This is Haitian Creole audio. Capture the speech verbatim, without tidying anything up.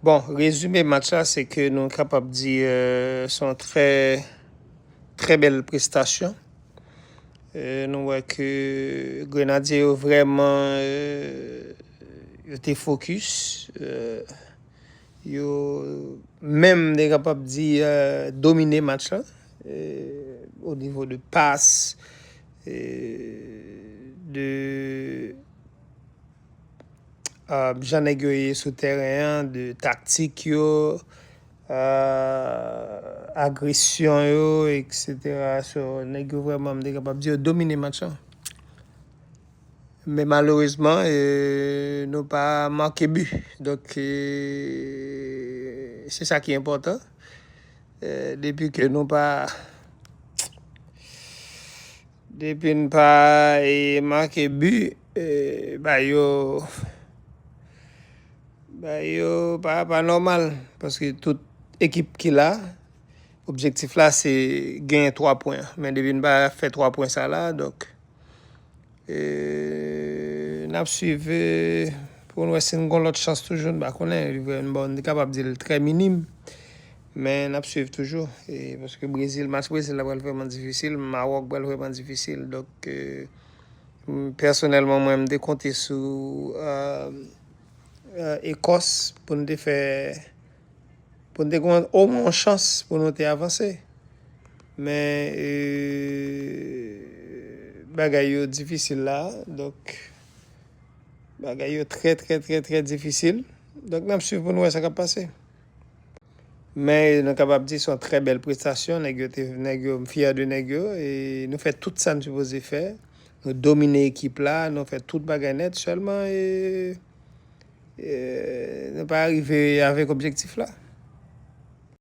Bon, rezime match la, se ke nou kapab di euh, se yon trè, trè bèl prestasyon. Euh, nou wè ke Grenadye yo vrèman euh, yo te fokis. Euh, yo menm te kapab di euh, domine match la. Euh, o nivo de pas, euh, de euh, jan nèg yo ye sou teren an, de taktik yo, euh, agresyon yo, et cetera. So, nèg yo vrèman, m te kapab di yo domine match lan. Men malerezman, euh, nou pa make bi. Donk, euh, se sa ki enpòtan. Euh, depi ke nou pa Depi n pa e, make bi, e, ba yo ba yo pa, pa nòmal. Paske tout ekip ki la, objektif la se genyen twa pwen. Men depi n pa fè twa pwen sa la, donk e, n ap swiv e, pou n wè si n gon lòt chans toujou. N pa konnen, li vrè, bon, n kapab di l trè minim. Men n ap swiv toujou. E, paske Brezil, match Brezil la pral vrèman difisil, Mawòk pral vrèman difisil. Donk, e, m, pèsonèlman, mwen, m te konte sou e, e, Ekòs pou n te fè, pou n te gon omwen yon chans pou nou te avanse. Men e, bagay yo difisil la, donk bagay yo trè, trè, trè, trè difisil. Donk n ap swiv pou n wè sa k ap pase. Men nou kapab di se yon trè bèl prestasyon. Nèg yo te, nèg yo, m fyè de nèg yo. E nou fè tout sa n sipoze fè. Nou domine ekip la, nou fè tout bagay nèt. Sèlman e, e, nou pa rive avèk objektif la.